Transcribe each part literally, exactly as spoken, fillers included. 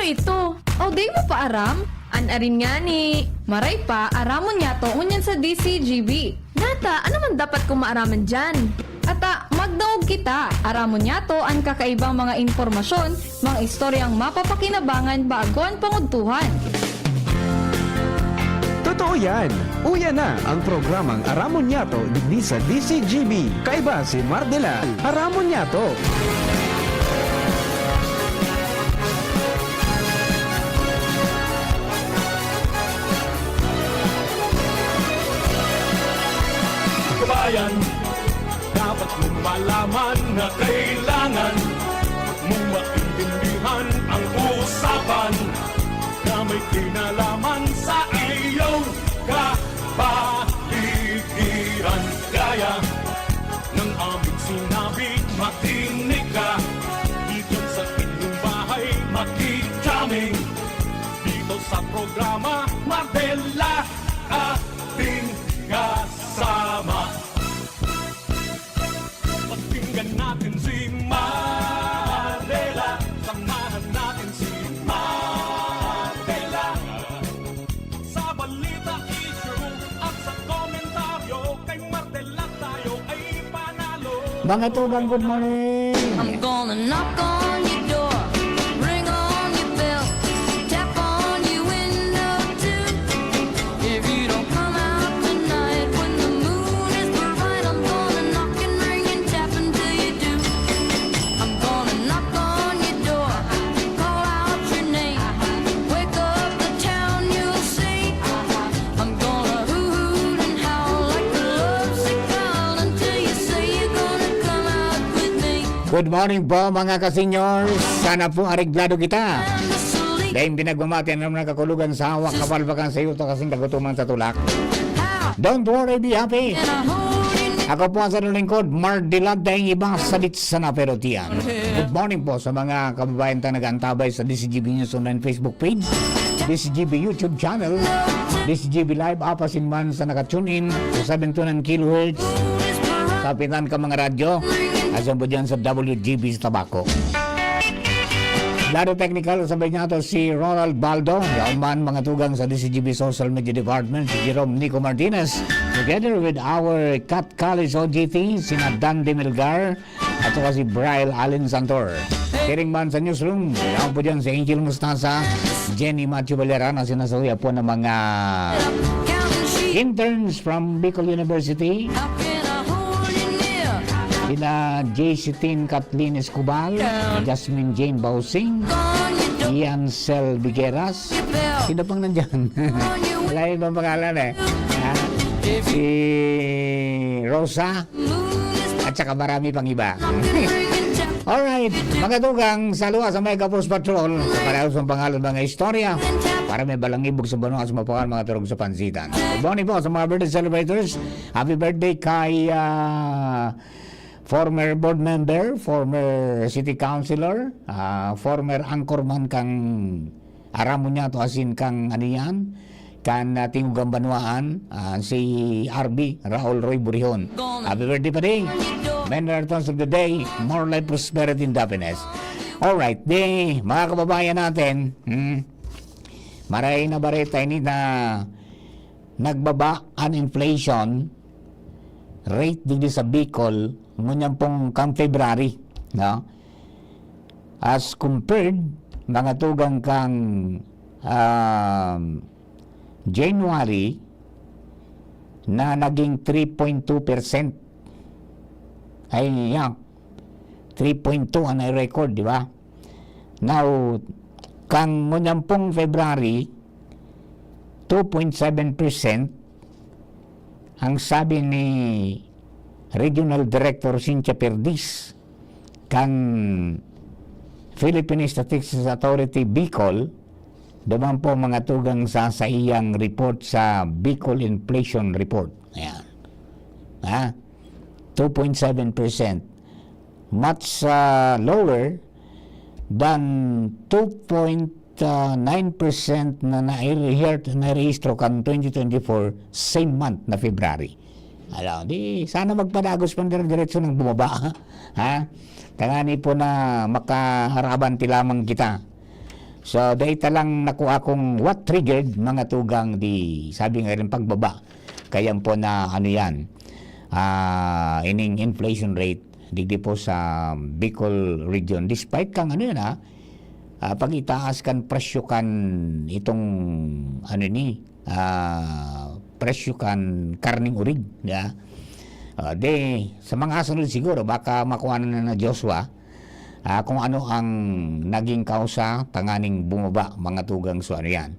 Ito, o di mo pa aram? An arin ngani, maray pa, aramon niyato ngunyan sa D C G B. Nata, ano man dapat kong maaraman diyan? Ata, magdangog kita. Aramon niyato an kakaibang mga impormasyon, mga istoryang mapapakinabangan bago an pangudtuhan. Totoo yan! Uya na ang programang Aramon Niyato digdi sa D C G B. Kaiba si Mardela. Aramon Niyato! Kabayan, dapat mong malaman na kailangan mong maintindihan ang usapan na may kinalaman sa iyong kapaligiran. Gaya ng aming sinabi, makinig ka. Dito sa inyong bahay, makikaming. Dito sa programa, Mardela, ating kasama. Pakinggan natin si Mardela. Samahan natin si Mardela. Sa balita, issue at sa komentaryo, kay Mardela tayo ay panalo. Mga tugang, good morning! I'm gonna knock on your door, ring on your bell, tap on your window too. If you don't come out tonight when the moon is bright, I'm gonna knock and ring and tap until you do. I'm gonna knock on your door, call out your name, wake up the town, you'll see. I'm gonna hoot and howl like a lovesick child until you say you're gonna come out with me. Good morning po, mga ka-seniors. Sana po areglado kita. Dahil pinagmamati ang mga kakulugan sa hawak, kapalpakan sa yuta kasing kagutuman sa tulak. Don't worry, be happy. Ako po ang sa lingkod, Mark Dilag, dahil iba sa Litsa na pero tiyan. Good morning po sa mga kababayan ta nag-aantabay sa D C G B News Online Facebook page, D C G B YouTube channel, D C G B Live, apasin man sa naka-tune in sa seven two nine kilohertz, sa pitan ka mga radyo, asin po dyan sa W G B sa Tabaco. Lado technical, sabay niya to si Ronald Baldo, yaon man mga tugang sa D C G B Social Media Department, si Jerome Nico Martinez, together with our Cat College O G T, sina Dan de Melgar, at saka si Brian Allen Santor. Siring man sa newsroom, yaon po dyan si Angel Mustasa, Jenny Matthew Valera na sinasabi po ng mga interns from Bicol University. Sina J C Tin Kathleen Escobar, Jasmine Jane Bausing, Ian Sel Vigueras. Sino pang nandyan? Wala yung ibang pangalan eh. Ha? Si Rosa, at saka marami pang iba. Alright, mga tugang, sa luwas sa Mega Post Patrol, sa parehas ng pangalan mga istorya, para may balangibog sa banwa sa mapakan mga turog sa pansitan. Good morning po sa mga birthday celebrators. Happy birthday kay ah, former board member, former city councilor, ah, former anchorman kang Aramon niya to asin kang ano yan, kan ah, Tingugang Banwaan, ah, si R B Raul Roy Burihon. Happy birthday pa din! Many returns of the day, more life, prosperity, and happiness. Alright, di, mga kababayan natin, hmm, maray na bareta ini na nagbaba an inflation rate digdi sa Bicol ngunyan pong kang February, no? As compared, mga tugang kang um, January na naging three point two percent. Ay, yan. Three point two ang record, di ba? Now, kang ngunyan pong February, two point seven percent ang sabi ni Regional Director Cynthia Perdiz kan Philippine Statistics Authority Bicol, duman po mga tugang sa saiyang report sa Bicol Inflation Report. Ayan. Ha? two point seven percent. Much uh, lower than two point nine percent na nai-, nai-register kan twenty twenty-four same month na February. Alam, di sana magpadagos pa dire-diretso ng bumaba, ha? Tangani po na makaaraban ti lamang kita. So, dai ta lang nakuha kung what triggered, mga tugang, di, sabi nga rin, pagbaba. Kaya po na, ano yan, ah, ining inflation rate, digdi po sa Bicol region. Despite kang, ano yan, ha, ah, pag-itaas kan presyo kan itong, ano ni, ah, presyo kan karning orig, ya. Ah, de, sa mga sunod siguro, baka makuha na na Joshua, ah, kung ano ang naging kausa tanganing bumaba, mga tugang, so ano yan.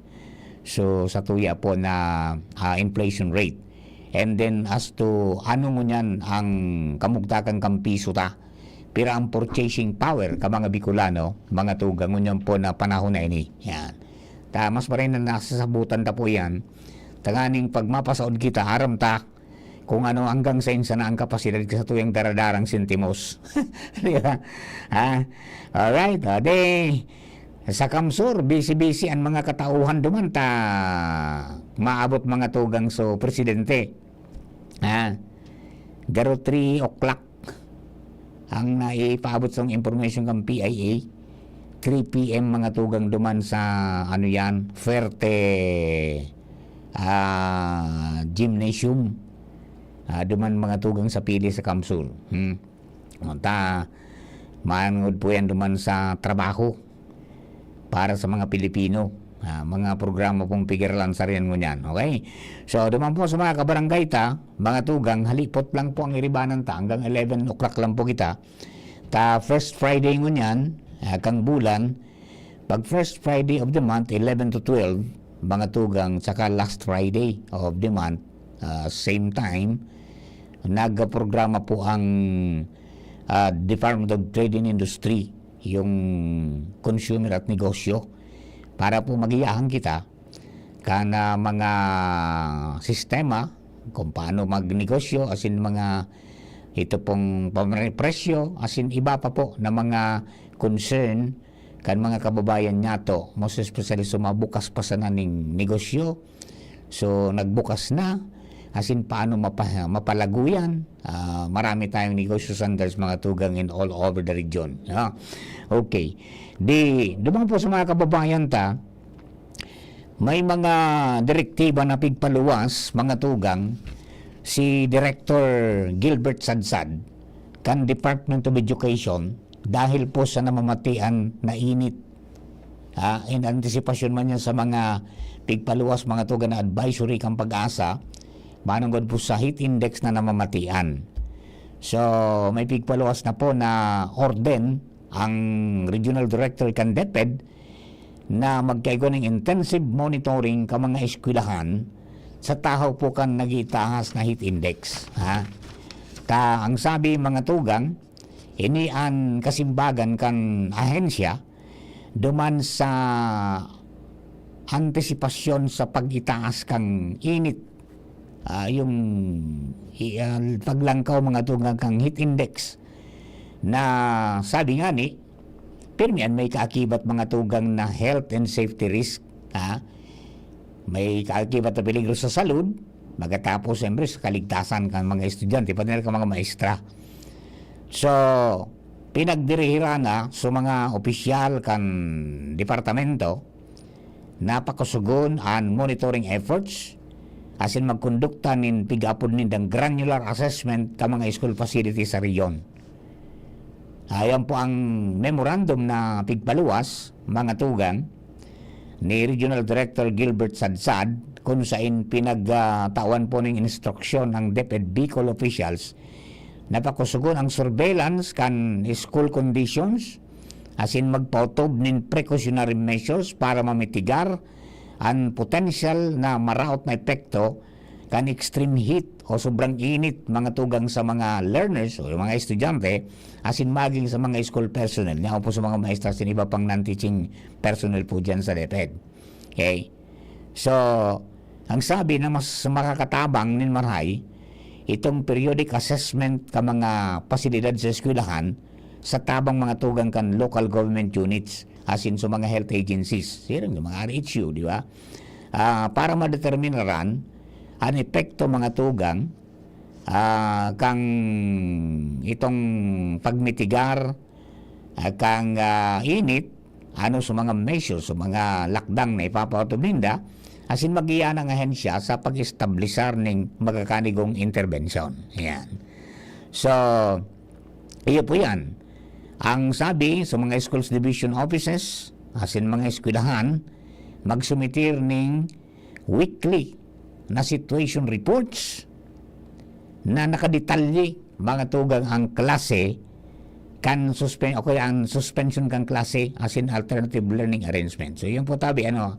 So, sa tuya po na, ah, inflation rate. And then, as to ano ngunyan ang kamugtakan kan piso ta, pira ang purchasing power ka mga Bicolano, mga tugang, ngunyan po na panahon na ini. Yan. Ta, mas maray na nasasabutan ta po yan. Tanganing pag mapasaod kita, aram ta kung ano hanggang sain sana ang kapasidad ka sa tuyang daradarang sentimos. Di ba? Ha? Alright. O, de, sa Kamsur, busy-busy ang mga katauhan duman ta maabot mga tugang so presidente. Ha? Garo three o'clock ang naipaabot sa information kan P I A, three P M mga tugang duman sa, ano yan, Fuerte, ah, Gymnasium. Ah, duman mga tugang sa pili sa Kamsur. Hmm. Manta, manod po yan duman sa trabaho para sa mga Pilipino. Ah, mga programa pong pigiralan sa riyan ngunyan. Okay? So, duman po sa mga kabarangay ta, mga tugang, halipot lang po ang iribanan ta. Hanggang eleven o'clock lang po kita. Ta first Friday ngunyan, ah, kang bulan, pag first Friday of the month, eleven to twelve, mga tugang, saka last Friday of the month, ah, same time, nagprograma po ang, ah, Department of Trade and Industry, yung consumer at negosyo, para po magiyahang kita kan, ah, mga sistema kung paano magnegosyo, asin mga ito pong pamre-, presyo, asin iba pa po na mga concern kan mga kababayan niyato, most especially sa mga bukas pa sana ning negosyo. So, nagbukas na, asin paano mapa-, mapalago yan? Ah, marami tayong negosyo centers, mga tugang, in all over the region. No? Okay. Di, duman po sa mga kababayan ta, may mga direktiba na pigpaluwas, mga tugang, si Director Gilbert Sadsad, kan Department of Education, dahil po sa namamatian na init. Ah, in anticipation man yan sa mga pigpaluwas, mga tugang, na advisory kan PAGASA, mananggod po sa heat index na namamatian. So, may pigpaluwas na po na orden ang Regional Director kan DepEd na magkaigwa ning intensive monitoring ka mga eskwelahan sa tahaw po kan nagitaas na heat index, ha? Ta, ang sabi, mga tugang, ini an kasimbagan kan ahensya duman sa antisipasyon sa pag-itaas kan init, ah, yung i-, ah, paglangkaw, mga tugang, kan heat index na sabi ngani, pirmi an may kaakibat, mga tugang, na health and safety risk, ha? May kaakibat na peligro sa salud, magkatapos, siyempre, sa kaligtasan kan mga estudyante, pati na kan mga maestra. So, pinagdirihiran na sa mga opisyal kan departamento na pakusugon an monitoring efforts asin magkondukta nin pig-apod nindang granular assessment ka mga school facility sa rehiyon. Ayan po ang memorandum na pigpaluwas, mga tugang, ni Regional Director Gilbert Sadsad, kung sain pinagtawan po ning instruksyon ang DepEd Bicol officials na pakusugon ang surveillance kan school conditions asin magpautob nin precautionary measures para mamitigar an potensyal na maraot na epekto kan extreme heat o sobrang init, mga tugang, sa mga learners o mga estudyante, asin maging sa mga school personnel, nyaon po sa mga maestra asin iba pang non-teaching personnel po diyan sa DepEd. Okay? So, ang sabi na mas makakatabang nin marahay, itong periodic assessment ka mga pasilidad sa eskwelahan sa tabang, mga tugang, kan local government units, asin sa mga health agencies, siring yung mga R H U, di ba? Ah, para madeterminaran an epekto, mga tugang, ah, kang itong pagmitigar, ah, kang, ah, init, ano, sa mga measures, sa mga lakdang na ipapaotob ninda, asin mag-iyan ang ahensya sa pag-establisar ning magakanigong interbensyon. Yan. So, iyo po yan. Ang sabi sa mga schools division offices, asin mga eskwelahan, magsumitir ning weekly na situation reports na nakadetalye mga tugang ang klase kan suspen-, o kaya ang suspension kan klase asin alternative learning arrangement. So, yun po tabi, ano,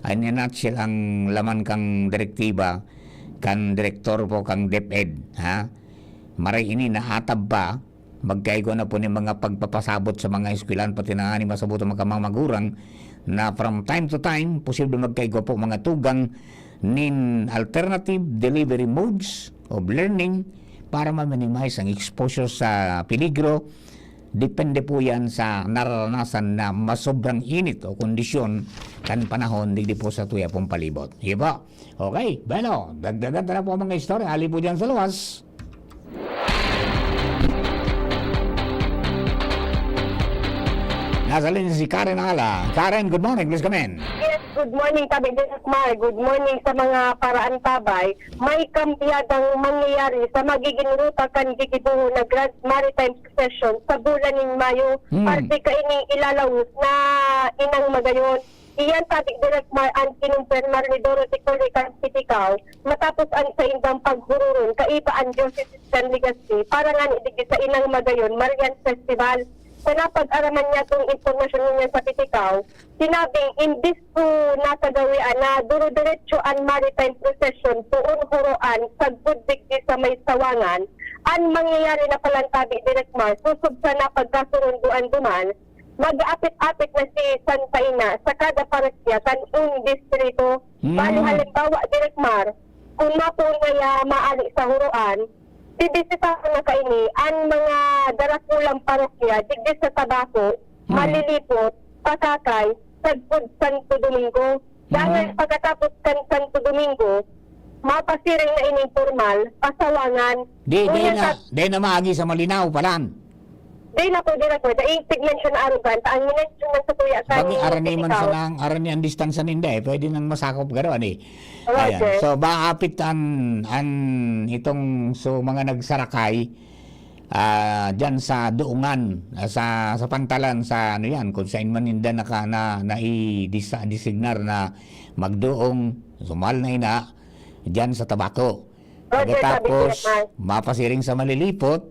in a nutshell, ang laman kang direktiba kan direktor po kang DepEd, ha? Maray ini naatab pa, magkaigwa na po nin mga pagpapasabot sa mga eskwelahan, pati na ngani masabot ang mga magurang na from time to time, posible magkaigwa po mga tugang nin alternative delivery modes of learning para ma-minimize ang exposure sa peligro. Depende po yan sa nararanasan na masobrang init o kondisyon kan panahon digdi po sa tuya pong palibot. Iba. Okay, bueno, dagdagan ta na po ang mga istorya. Ali po dyan sa luwas. Nasa linya si Karen Ala. Karen, good morning. Please come in. Yes, good morning, Tabi Direk Mar. Good morning sa mga paraantabay. May kambyadang mangyayari sa magiging ruta kan gigibohon na Grand Maritime Procession sa bulan nin Mayo. Hmm. Parte kaini ilalaos na inang magayon. Iyan, Tabi Direk Mar, ang kinumpirmar ni Dorothy Cory kan Piticao matapos ang saindang paghururon kaiba ang Diocese kan Legazpi para ngani digdi sa inang magayon Marian Festival. Sa napag-araman niya kung impormasyon niya sa Piticao, sinabing imbis ko nakagawian na duro-diretso an maritime procession poon huroan sagkod digdi sa may sawangan. An mangyayari na palan, Tabi Direk Mar, sosog sa napagkasurundo-an duman, mag-aapit-apit na si Santa Ina sa kada parokya kan un distrito. Hmm. Bali, halimbawa, Direk Mar, kung mapoon ngaya maali sa huroan, bibisitahan na kaini an mga darakulang parokya digdi sa Tabaco, Hmm. Malilipot, Pasakay, sagkod Santo Domingo. Dangan Hmm. pagkatapos kan Santo Domingo, mapasiring na ining pormal, pasawangan. Di, di Ngunyan na, sa di na maagi sa Malinao palan. Di na po, di na po. Daing pigmensyon na arugan, ta ang minensyon man sa kuya kan Pag arani man Piticao. Sana ang arani ang distansya ninda eh, pwede nang masakop garo ani. Roger. Ayan. So ba apit an, an itong so mga nagsarakay ah diyan sa Duungan, ah, sa sa pantalan sa ano yan, kung saan man ninda naka na nai-designar na magduong sumal na ina diyan sa Tabaco. Roger, sabi ko Pagkatapos, naman. Mapasiring sa Malilipot,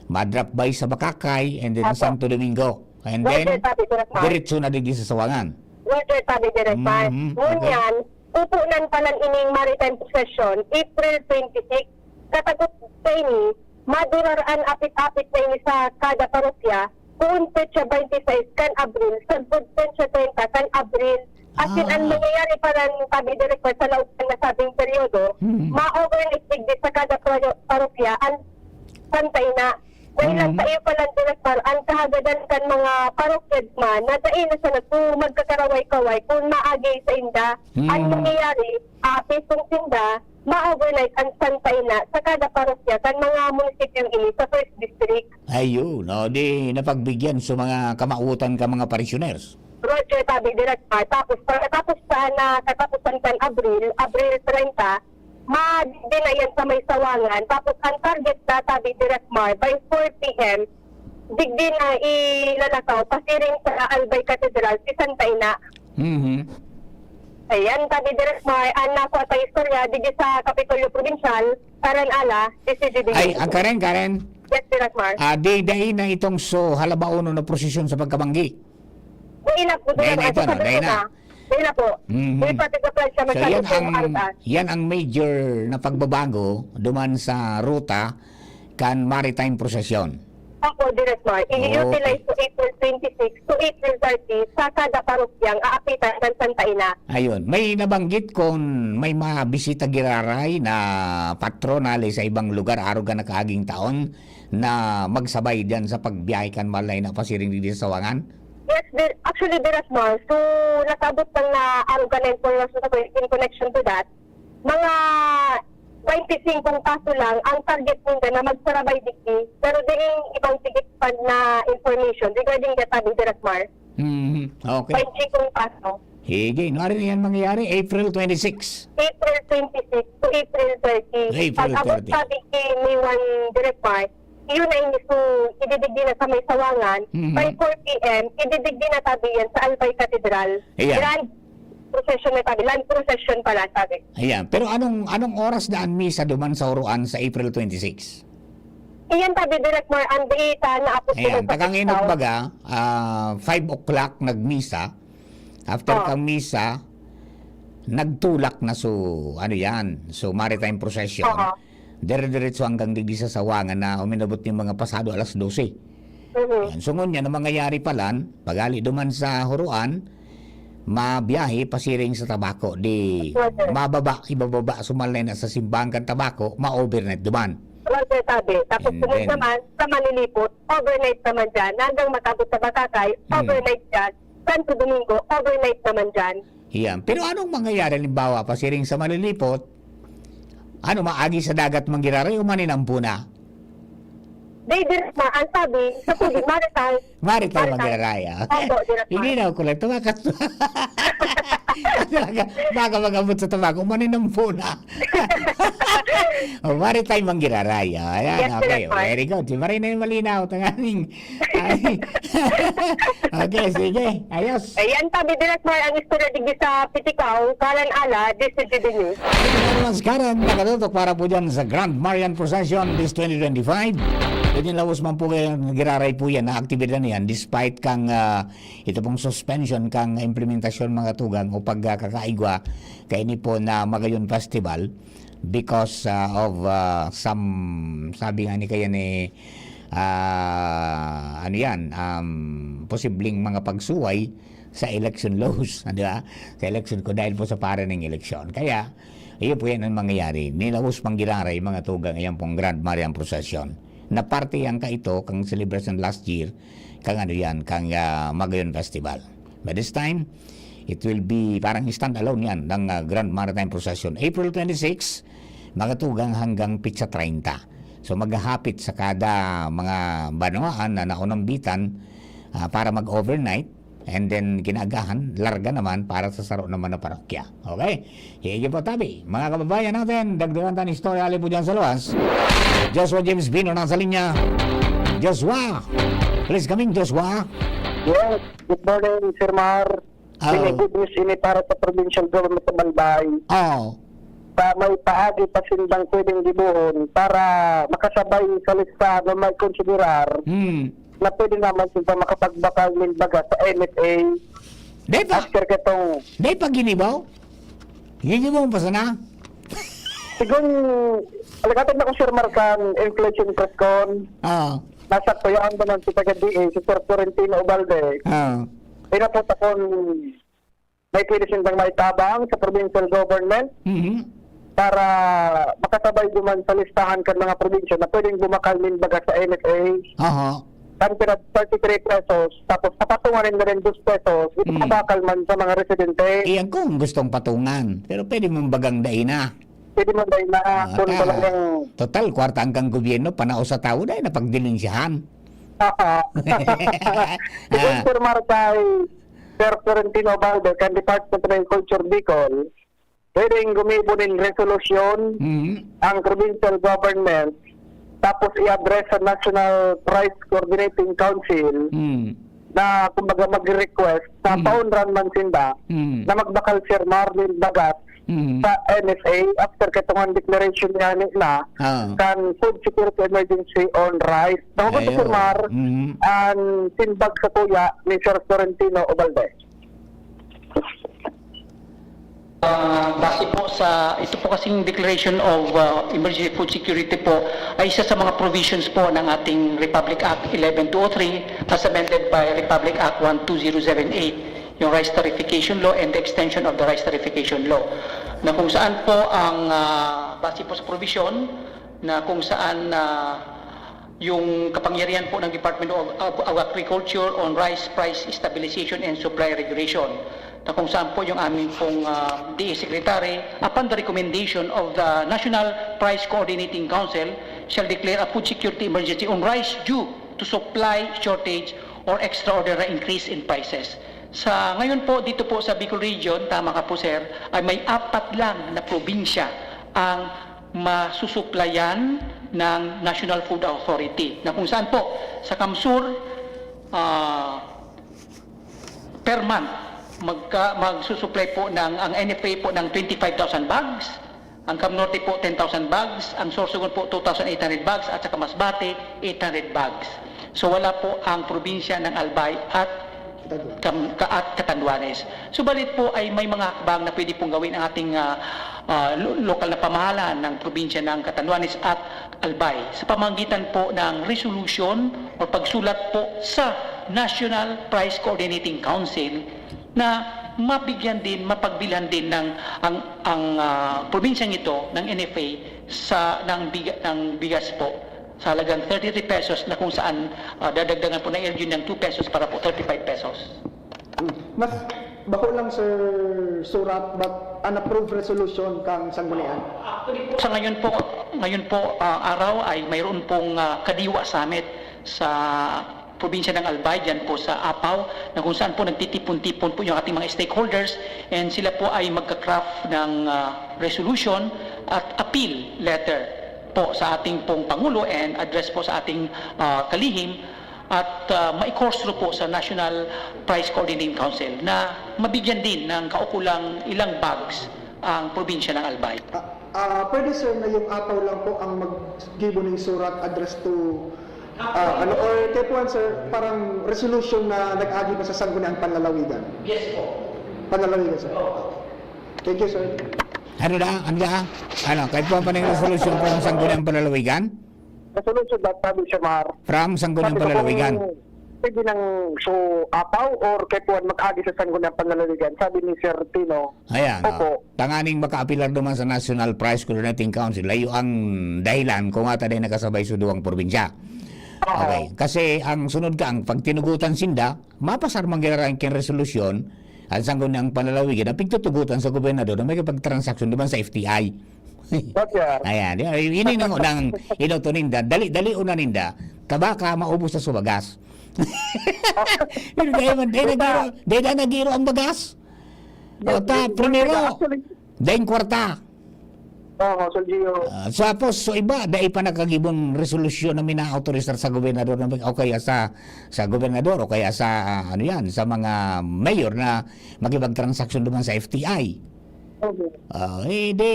ma-drop by sa Bacacay, and then Apo. Santo Domingo. And Roger, then, sabi ko naman. Diretso na digdi sa Sawangan. Roger, sabi Direk Mar. Mhm, Ngunyan, upo nan palan ining maritime procession, April twenty-six. Katagot sa ini, madurar an apit-apit na ini sa kada parokya, kung petsa twenty-six kan Abril, sagkod petsa treinta kan Abril. Asin an Ah. mangyayari palan, sabi Direk Mar, sa laog kan nasabing peryodo, Mhm. ma-overnight digdi sa kada paro- parokya an Santa Ina. Dahil lang Mhm. sa iyo palan, Direk Mar, ang kahagadan kan mga parokya man, na dai na siya nagku-, magkakaraway-kaway kung maagi sa inda. Ang Mhm. mangyayari, ah, pisong sinda, ma-overnight ang Santa Ina sa kada parokya kan mga munisipyong ini sa First District. Ayun, no, di napagbigyan sa mga kamawotan ka mga parishioners. Roger, sabi Direk Mar. Tapos, pagkatapos sa na katapusan kan Abril, Abril treinta, madigdi na yan sa may Sawangan. Tapos, ang target na, sabi Direk Mar, by four P M, digdi na ilalakaw, pasiring sa Albay Cathedral, si Santa Ina. Mhm. Ayan, sabi Direk Mar, ang nakuha sa istorya, digdi sa Kapitolyo Probinsyal, Karen Ala, D C G D. Ay, ang Karen, Karen. Yes, Direk Mar. Ah, di, dai na itong so, halabaonon na prosesyon sa pagkabanggi. Dai na po, Dai na Direk Mar. ito, no? Sabi Dai ko na. na. Dai na po. Mhm. Dai pa tigaplan siya So, yan masyado ang, sa aruga. yan ang major na pagbabago duman sa ruta kan maritime procession. Opo, Direk Mar. I-utilize Okay. to April twenty-six to April thirty sa kada parokyang aapitan kan Santa Ina. Ayun, may nabanggit kung may mga bisita giraray na patron hali sa ibang lugar, arog na kaaging taon na magsabay diyan sa pagbiyahe kan Malay na pasiring digdi sa Sawangan? Yes, Dir-, actually, Direk Mar, so, nakabot lang na arog na impormasyon sa in connection to that. Mga twenty-five kaso lang ang target ninda na magsarabay digdi, pero diring ibang tigit pa na information regarding that, sabi Direk Mar. Mhm. Okay. May chikong paso. Sige, no, ano yan mangyayari? April twenty-six. April twenty-six to April thirty. April Pag abot thirty. Sabi ni May one Direk Mark, yun ay mismo ididigdi na sa may Sawangan. Mhm. By four P M, ididigdi na tabi yan sa Albay Cathedral. Ayan. Grand procession na tabi. Land procession pala, sabi. Ayan. Pero anong, anong oras na ang misa duman sa Huroan sa April twenty-six? Iyan tabi, Direk Mar, ang data na apos Ayan, tagang inot baga, ah, five o'clock nagmisa. After Oh. kang misa, nagtulak na so, ano yan, so maritime procession. Oo. Dire-diretso hanggang digdi sa Sawangan na uminabot yung mga pasado alas dose. Mhm. Yan. So, ngunyan, ang mangyayari palan, pagali duman sa Huroan, mabiyahe pasiring sa Tabaco, di Yes, sir. mababa, ibababa, sumalay na sa simbahan kan Tabaco, ma-overnight duman. Wala, sir, tabi. Tapos And sunod then naman, sa Manilipot, overnight naman dyan. Hanggang mag-abot sa Basakay, Hmm. overnight dyan. Santo Domingo, overnight naman dyan. Yan. Pero anong mangyayari, halimbawa, pasiring sa Manilipot, ano, maagi sa dagat manggiraray o maninampo na? Di, Direk Mar, ang sabi, sa tubig, maritime. Maritime Maritime. manggiraray, ah. Opo, Direk Mar. Hindi na ako lang tumakas. Baka, baka mag-abot sa Tabaco, maninampo na. Oh, maritime manggiraray. Oh, ayan, Yes, okay. Direk Mar. Very good. Si Marina yung malinaw. Tanganing. Ay. Okay, sige. Ayos. Ayan, tabi, Direk Mar, ang istorya digdi sa Pitikaw, Karen Ala, D Z G B News. Thank you very much, Karen. Nakatutok para po dyan sa Grand Marian Procession this twenty twenty-five. Pwede lawas man po kayo, giraray po yan, na aktibidad na yan, despite kang, ah, ito pong suspension kang implementasyon, mga tugang, o pagkakaigwa, kaini po na Magayon Festival because, ah, of, ah, some, sabi nga ni kaya ni, ah, ano yan, um, posibleng mga pagsuway sa election laws, di ba? Sa election ko dahil po sa para ng eleksyon. Kaya, iyo po yan ang mangyayari. Nilawas manggiraray, mga tugang, ayan pong Grand Marian Procession. Na parte yan ka ito, kang celebration last year, kang ano yan, kang, ah, Magayon Festival. But this time, it will be parang stand-alone yan ng, ah, Grand Maritime Procession. April twenty-six, mga tugang, hanggang petsa treinta. So, maghahapit sa kada mga banwaan na naunambitan, ah, para mag-overnight. And then, ginaagahan, larga naman para sa saro naman na parokya. Okay? Sige po, tabi. Mga kababayan natin, dagdagan tayo ng istorya, ali po dyan sa luwas. Joshua James Bino nasa linya. Joshua! Please coming, Joshua. Yes, good morning, Sir Mar. Oh. Ini good news ini para sa provincial government sa Albay. Oh. Sa may paagi pa sindang pwedeng gibohon para makasabay sa listahan o may konsiderar Hmm. na pwede naman sila makapagbakal nin baga sa M F A. Dai pa, after katong dai pa ginibo? Ginibo pa sana? Sigun, alagatan na ko, Sir Markan, inflation press con. Ah. Nasa kuyaan ko man si taga D A, si Sir Florentino Ubalde. Ah. Pinapot akong may pwede sindang maitabang sa provincial government Mhm. para makasabay duman sa listahan kan mga probinsya na pwedeng bumakal nin baga sa M F A. Aha. Kan pira, thirty-three pesos, tapos papatungan na rin dos pesos, ito Mm. mabakal man sa mga residente. Iyan kung gustong patungan. Pero pwede mong bagang dai na. Pwede mong dai na, Ah, kung ta-, talagang total, kwarta ang kang gobyerno, panao sa tao, dai na pagdilinsyahan. Oo. Siguro, Ah. Sir Markay, Sir Florentino Baldo, kan Department of Agriculture Bicol, pwedeng gumibo nin resolusyon Mhm. ang provincial government, tapos i-address sa National Price Coordinating Council Mm. na, kumbaga, mag-request na Mm. paunran man sinda Mm. na magbakal, Sir Mar, nin baga Mm. sa M F A after katong declaration nga ni na Ah. kan Food Security Emergency on Rice. Tawag ko, Ayo. Sir Mar, Mm. ang simbag sa tuya ni Sir Florentino Ubalde. Ah, base po sa, ito po kasing Declaration of, ah, Emergency Food Security po ay isa sa mga provisions po ng ating Republic Act eleven two oh three as amended by Republic Act one two zero seven eight, yung Rice Tariffication Law and the extension of the Rice Tariffication Law, na kung saan po ang, ah, base po sa provision na kung saan, ah, yung kapangyarihan po ng Department of, of, of Agriculture on Rice Price Stabilization and Supply Regulation, na kung saan po yung aming pong, ah, D A Secretary, upon the recommendation of the National Price Coordinating Council, shall declare a food security emergency on rice due to supply shortage or extraordinary increase in prices. Sa ngayon po, dito po sa Bicol Region, tama ka po, sir, ay may apat lang na probinsya ang masusuplayan ng National Food Authority, na kung saan po sa CamSur, ah, per month, magka-, magsusupply po ng, ang N F A po ng twenty-five thousand bags, ang CamNorte po ten thousand bags, ang Sorsogon po two thousand eight hundred bags, at saka Masbate eight hundred bags. So, wala po ang probinsya ng Albay at Cam-, ka-, at Catanduanes. Subalit po ay may mga hakbang na pwede pong gawin ang ating, ah, ah, lo-, lokal na pamahalaan ng probinsya ng Catanduanes at Albay sa pamamagitan po ng resolution o pagsulat po sa National Price Coordinating Council na mabigyan din, mapagbilhan din ng ang, ang, ah, probinsyang ito ng N F A sa, ng biga-, ng bigas po sa halagang thirty-three pesos na kung saan, ah, dadagdagan po ng L G U ng two pesos para po thirty-five pesos. Mas bako lang, Sir Surat, but an approved resolution kang Sanggunian. Sa ngayon po, ngayon po, ah, araw ay mayroon pong, ah, Kadiwa Summit sa probinsya ng Albay, dyan po sa Apaw, na kung saan po nagtitipon-tipon po yung ating mga stakeholders, and sila po ay magka-craft ng, ah, resolution at appeal letter po sa ating pong Pangulo and address po sa ating, ah, kalihim, at, ah, mai-course through po sa National Price Coordinating Council na mabigyan din ng kaukulang ilang bags ang probinsya ng Albay. Ah, ah, pwede, sir, na yung Apaw lang po ang maggibo ng surat address to, ah, ano, or kay Puan, sir, parang resolution na nag-agi pa sa Sangguniang Panlalawigan? Yes po. Panlalawigan, sir. Thank you, sir. Ano na? Ano na? Ano? Kay Puan pa ng resolution para sa Sangguniang Panlalawigan? Resolution that sabi siya, Mar. From Sangguniang Panlalawigan. Pwede nang so Apaw or kay Puan mag-agi sa Sangguniang Panlalawigan, sabi ni Sir Tino. Ayan. Opo. Oh. Tanganing makaapilar naman sa National Price Coordinating Council. Layo ang dahilan kung ata din nakasabay sa duwang probinsya. Okay. Kasi ang sunod ka, ang pagtinugutan sinda, mapasar man giraran kang resolusyon, ang Sangguniang Panlalawigan, na pigtutugutan sa gobernador na may kapagtransaksyon naman sa F T I. Ayan, yun, yun yung nang, nang inuto ninda. Dali-dali una ninda. Tabaka, maubos sa subagas. Pero dahil man, dahil nagiro, dahil na nagiro ang bagas. O ta, primero, dahil kwarta. Oo, Sir Gio. Ah, tapos, so iba, dahil pa nakagibon resolusyon na minaautorisar sa gobernador na, o kaya sa, sa gobernador, o kaya sa, ah, ano yan, sa mga mayor na makipagtransaksyon naman sa F T I. Ah, eh, di,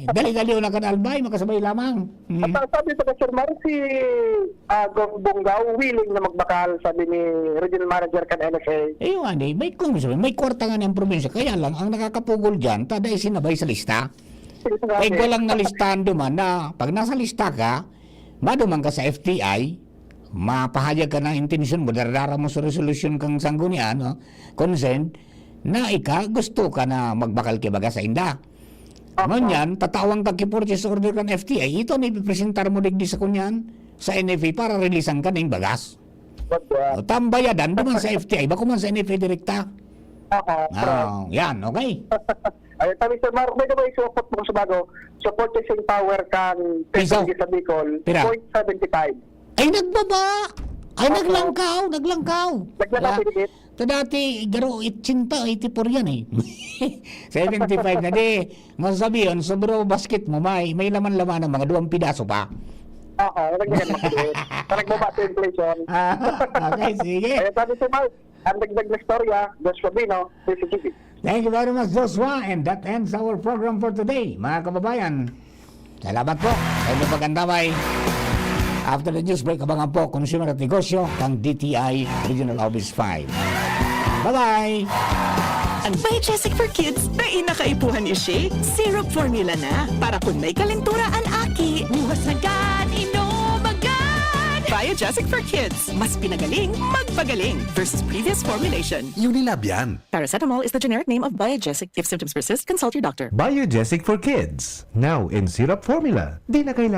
dali-dali o nakan albay, makasabay lamang. Hmm. At ang sabi pa ka, Sir Mar, si ah, Gov Bongao willing na magbakal, sabi ni Regional Manager kan N F A. Eh, yung ano, eh, may, kung gusto, may kwarta nga ng probinsya. Kaya lang, ang nakakapugol dyan, tada isinabay sa lista. Ay, walang nalistahan duman na pag nasa lista ka, maduman ka sa F T I, mapahayag ka ng intensyon mo, daradara mo sa resolusyon kang sanggunian, no? Concern, na ika gusto ka na magbakal ki baga sa inda. Ngunyan, tatawan ka ki purchase order kan F T I, ito na ipipresentar mo digdi sa kunyan, sa N F A para releasan ka ning bagas. O, tambayadan, di man sa F T I, bako man sa N F A direkta. Aha, Ah, yan, okay. Ay, sabi, Sir Mark, may gabay support mo sa bago. Support sa sing power kan Piso. P S L G sa Bicol, Pira? Point seven five. Ay, nagbaba! Ay, naglangkaw, naglangkaw. Naglangkaw, Wala. Pilipit. Ta dati, garo, eighty, eighty-four yan eh. Seventy-five na di. Masasabi yun, sobra basket mo, may, may laman-laman ng mga duwang pidaso pa. Oo, naglagan mo, Pilipit. Parang baba sa inflation. Ah, okay, sige. Kaya sabi, Sir Mark, ang dagdag na storya, Joshua Bino, P C T V. Thank you very much, Joshua. And that ends our program for today, mga kababayan. Salamat po sa inyong pag-antabay. After the news break, abangan po, Consumer at Negosyo, kang D T I Regional Office five. Bye-bye! Ang Biogesic for Kids, dai na kaipuhan i-shake, syrup formula na. Para kun may kalentura an aki, buhas na gad, inom agad! Biogesic for Kids, mas pinagaling, magpagaling versus previous formulation. Unilab yan. Paracetamol is the generic name of Biogesic. If symptoms persist, consult your doctor. Biogesic for Kids. Now in syrup formula. Di na kailangan